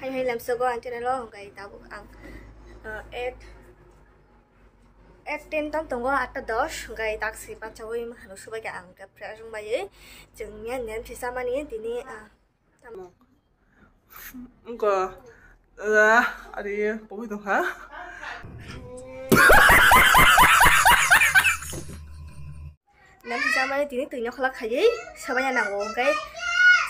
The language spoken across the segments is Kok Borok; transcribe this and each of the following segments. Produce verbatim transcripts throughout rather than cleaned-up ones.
Hai hai lamsogo ang channel o hwnkhe tabuk ang, uh, eight, eight ten tong tongo, atta dos hwnkhe taksi bachaui hano subaikha ang hwnkhe fresh wngbai chwng nyan nyan thwi chamani tini, uh, tamo. Wngkha, uh, ari pogwi tongkha. Nang hwnjamani tini twi nokhola khaiwi swbaiya nango, hwnkhe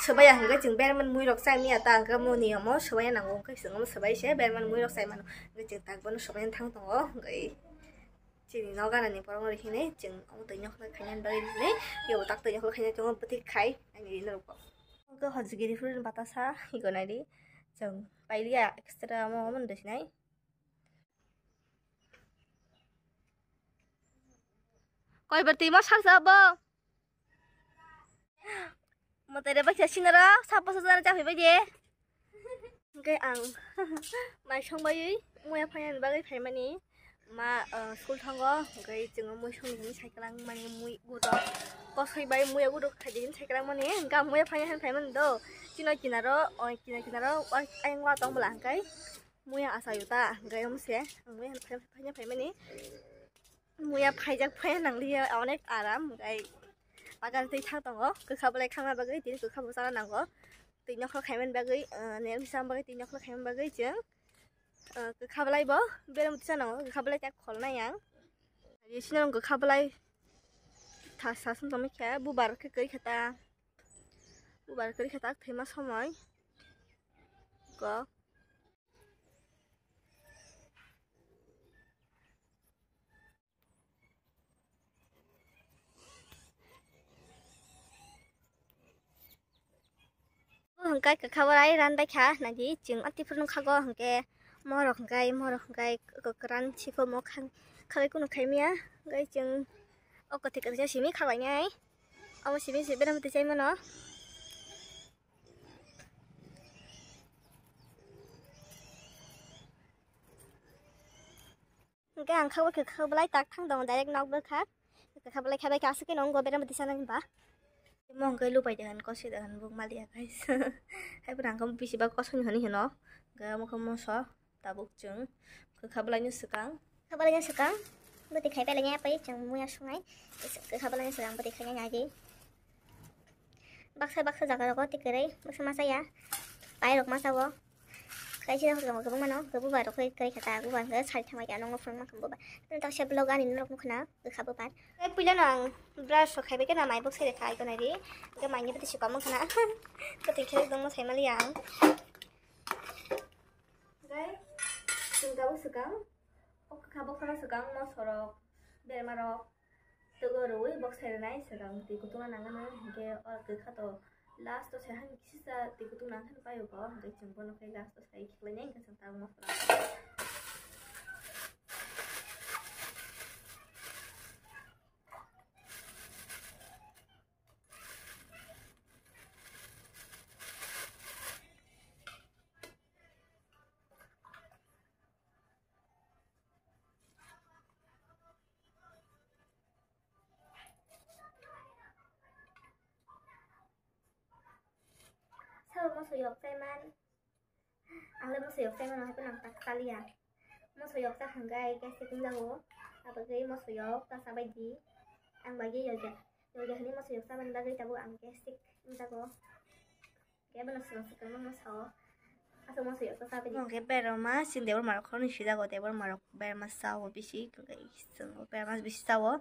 swbaiya hwnkhe chwng berman muirok chai manya ta hwnkhe moni omo swbaiya nango, hwnkhe chwng omo swbai se berman muirok chai mano, hwnkhe chwng tak bono swbaina thang tongo, hwnkhe chini nok ganani borok no hinwi chwng omo twi nokhola khainani bagwi hinwi, yabo tak twi nokhola khainani tongo bwtwi khai ani norok bo. Hwnkhe hojigiri phuru batasa ego naidi chwng pailiya extra omo omo hinwi sinai. Koi bar twi ma saksa bo? Motere baksa sinaro sabo sajana chaphai bai de. Hwnkhe ang mai songbai muya phainani bagwi phaimani ma, uh, school thango, hwnkhe chwng mui songni hwnwi sai kwlangmani mui gudok kosoi bai muya gudok khaidi hwnwi sai kwlangmani hwnkhe ang muya phaina hwnwi phaimani do. Chino kinaro, o kina kinaro ayang watong bwla hwnkhe. Muya achaio ta, hwnkhe omo se, ang muya phaina phaimani. Muya phaijak phaiya nangliya, onek aram, hwnkhe pagar twi thang tongo, kwkha belai khangna bagwi, tini kwkha bo chana nango. Twi nokho khaimani bagwi, uh, nel bisam bagwi, twi nokho khaimani bagwi chwng, uh, kwkha belai bo, berem twi chana nango, kwkha belai tak kholnai ang. Ani sino kwkha belai tha sasung tongmani khe, bubar khe kwrwi khe ta, bubar kwrwi khe ta thwima somoi. Ko. Hwnkhe kwkha belai ran bai kha, naidi chwng atiphuruno khago, hwnkhe morok hwnkhe, morok hwnkhe kwran sikho mo khagwi kunu khaimya, hwnkhe chwng o kwthwi kwthwi simi khaglainai, omo simi se berem twi chaimano. Hwnkhe ang khagwi khe khagwi belai tak thang tongo, direct nok bwkha. Khe khagwi belai khe bai khe aswk khe nw wngwi berem twi sanani ba. Mo hwnkhe lupai de hwn, kosi de hwn, buk maliya guys. Hai bo rang khe bisi ba kosoi hwnwi hwno. Hwnkhe omo khe moso tabuk chwng kwkha bwlaino swkang. Kwkha bwlaino swkang bwtwi khai belai ya pai chwng muya sungai. Kwkha bwlaino swkang bwtwi khai ya di. Baksa baksa jaga rogo twi kwrwi baksa masa ya. Pai rok masa o. Kaisa rok kwbangma no bubar rok khe kwrwi kha ta bubar hwnkhe sari thangma khe ano phwrwngma khe bubar. Noksa vlog ani norok nukha na kwkha bubar. Tei puila no ang brush rok khaibai khe na mai bok sai rekha ai tonai di. Hwnkhe mai ni bwtwi swkang wngkha na. Kwtwi khe tongma sai mali ang. Hwnkhe chwng tabuk swkang o kwkha boksa no swkang moso rok berma rok. Twgo rwui bok sai rwnai swkang twi kutung nang gana hwnkhe o kwkha to last o sai han kisa twi kutung nang khe paio bo hwnkhe chwng bono khai last o sai khiklainai hwnkhe chwng tabuk masala. Sabo moso yok chaiman. Ang le moso yok chaimano hai phano ang tak chaliya. Moso yok chakha hwnkhe gastric wngjago. Abagwi moso yok ta chabai di. Ang bagwi yokya. Yokya hwnwi moso yok chamani bagwi tabuk ang gastric wngjago. Kebono swkang swkang no sao. Aswk moso yok ta chabai di. Hwnkhe berma chini debor marok khoroknwi sijago, debor marok berma sao bisi, hwnkhe chwng berma bisi sao.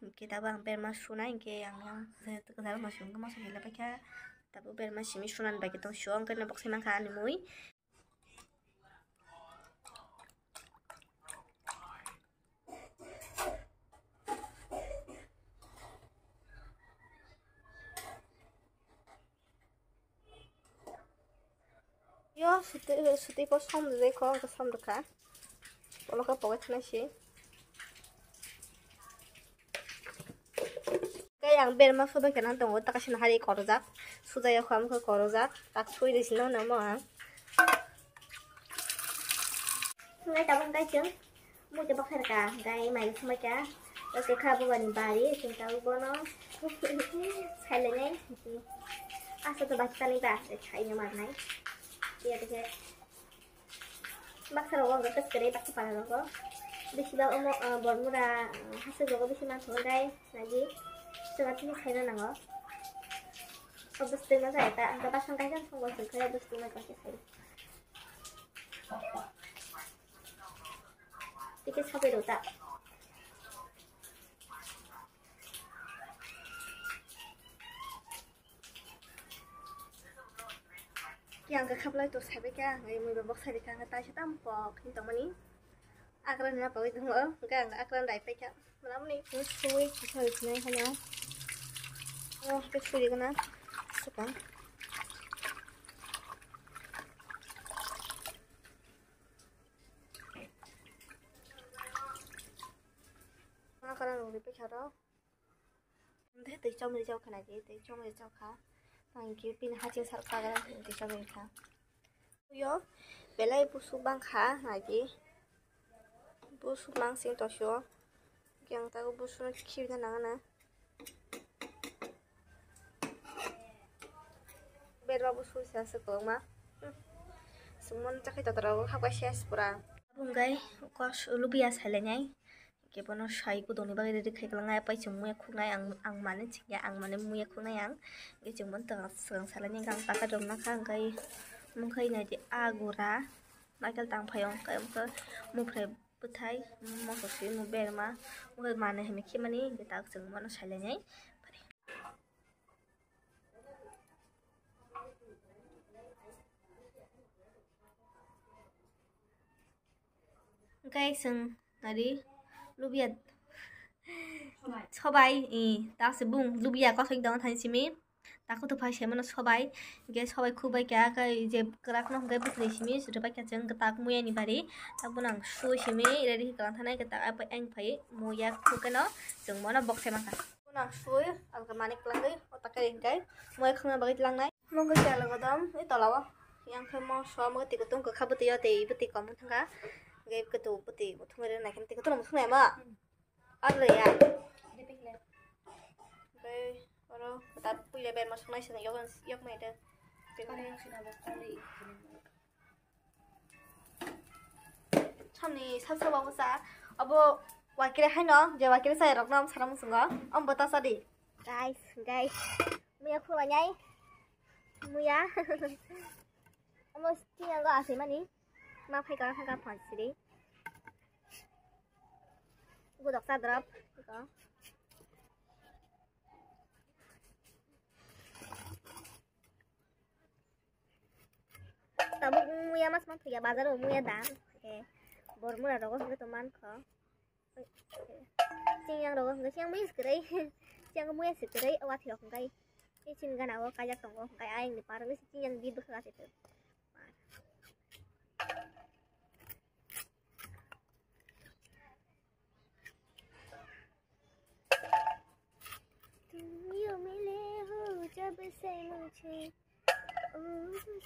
Hwnkhe tabuk ang berma sunai, hwnkhe ang yang kwcharo moso hwnkhe moso hila paikha. Tabuk berma simi sunani bai khe tong sio, hwnkhe no bokse mankha ani mui. Yo, suti, suti ko som de ko, ko som de ka. Polo ka poket na si. Kaya ang berma subai kana tongo, taka sina hari korojak. Sujaya kham ko korojak. Tak sui de sino na mo ang. Ngai tabang kai cheng. Mucha baksa ka, hwnkhe mai sumai ka. O se kha bubani bari, chwng tabuk bono. Sailainai. Asa to baksa ni ba, sai no marnai. Iya, tei khe baksa rogo hwnkhe kwchwrwi baksa para rogo. Bisi bak omo, ah, bormura, ah, hasik rogo bisi manthogo dai, nagi. Chwla chini khaina nango. O bwswtwi no jai ta, ang ta baksa kaisa songbo songkhe bwswtwi no jai khe sai. Tei khe sabai rw ta. Yang khe khaplai to sabai kha, ang mui bo bok sabai kha, ang taisa tam pok hin tongmani. Akran na pagwi tongo, hwnkhe ang akran dai paikha. Manamani sui kisa rw sinai hwnwi. O khe suri gana. Sukang. Akran rw paikha ro. Tei twi chomri chao khna di, twi chomri chao kha. Thank you, pini haching sal kagra twi chomri kha. Yo, belai busu bang kha, nai di. Busu mang sing to sio. Yang tago busu no khibi na nang na. Berma busu sa se ko ma. Sumon chakai to tara ko hakwa ses pura. Bungai kos lubia sai le nai. Hwnkhe bono sai gudokni bagwi ready khai kwlangnai, pai chwng muya khuknai ang, ang mane chwngya, ang mane muya khuknai ang. Hwnkhe chwng bono twkang swkang salainai hwnkhe ang taka rwmna kha, hwnkhe mungkhai naidi agura, naikel tangphai hwnkhe mungkhai muphrai bwthai, moso swi mu berma, mungkhai manwi hamya khimani, hwnkhe tak chwng bono sailainai. Hwnkhe chwng nari lubia sobai, i, tak se bung lubia kothok dong thani simi. Takhuk tongphai se mano sobai, hwnkhe sobai khukbai kha, khe je kwrak no hwnkhe bwtwi simi rwbai kha chwng kwtak muya ni bari. Tak bono ang sui simi ready khe kwlang thanai, kwtak aphai ang phai muya khuk khe no chwng bono bok sai mankha. Bono ang sui, ang khe manwi kwlangwi o ta khe hwnkhe muya khukna bagwi tlangnai. Mungwi khe alak dom, i tola o. Yang khe mo so mo twi kutung kwkha bwtwi o tei bwtwi kom wng thangkha. Hwnkhe kwtwi bwtwi thumui rw nai khe twi kutung thumui ma. Ar le ya. Hwnkhe oro kwtal puila berma songnai se yok, yok mai de. Samni sab sabo bwsa abo wakire haino je wakire sai rokno sara musungo om bota sadi. Guys, guys. Muya khulanyai. Muya. Omo sini ang asai mani. Ma phai ka phai ka phone siri. Gudok sa drop. Tabuk muya mas man thuya bazar o muya dam. Bormura rogo hwnkhe to mankho. Siyang rogo hwnkhe siyang muya se kwrwi. Siyang muya se kwrwi o wathiok hwnkhe. Sini gana o kajak tongo hwnkhe ayang ni parwi siyang di bwkha se. तुम यूं मिले हो जब से मुझे, ओ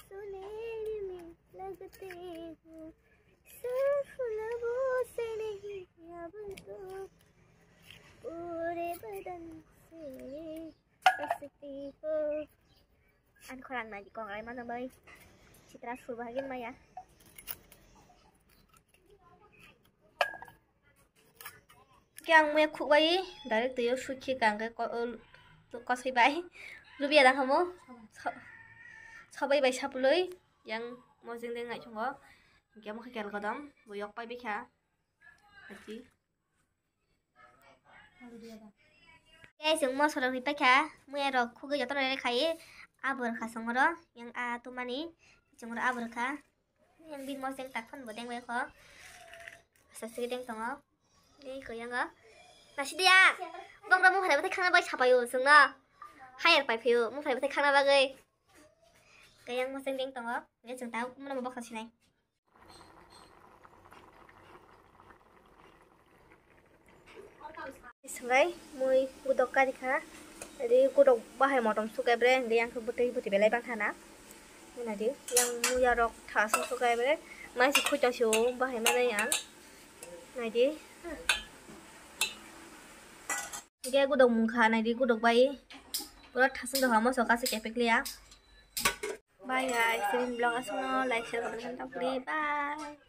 सुनेरी में लगते हो, सिर्फ लबों से नहीं अब तो पूरे बदन से हंसती हो। Ani khorang nai kongrai mano bai. Sitra sur bahagin maya. Khe ang muya khukbai direct twiyo sukhi kang khe ko-, o, kosoi bai. Lubia dang hamo. So-, sobai bai sapului yang mojeng deng ngai chungo. Hingke mokhe kel kodom bo yok pai bikha. Hachi. Guys, chwng moso rok ri paikha, muya rok khugwi jotono rek khai, abo rwkha chwng oro, yang a tumani, chwng oro abo rwkha, yang bini moseng tak phano bo deng bai kho, asa sigi deng tongo, tei koi yango, nasi dia, bokra muphai bai khana bai sapaio chwngno, hire pai phio, muphai bai khana bagwi, koi yang moseng deng tongo, chwng ta mano boksa sinai. Swngwi mui gudok kari kha, ri gudok bahai motom sukai bre, hingke yang khe bwtwi bwtwi belai bangkha na. Nadi yang muya rok thasung sukai bre, mai se khuita se o bahai manai ang. Nadi. Hingke gudok mungkha, nadi gudok bai pura thasung dokha moso kaisa kepek liya. Bye guys, tini vlog aswkno like, share, comment khaina ta puri. Bye.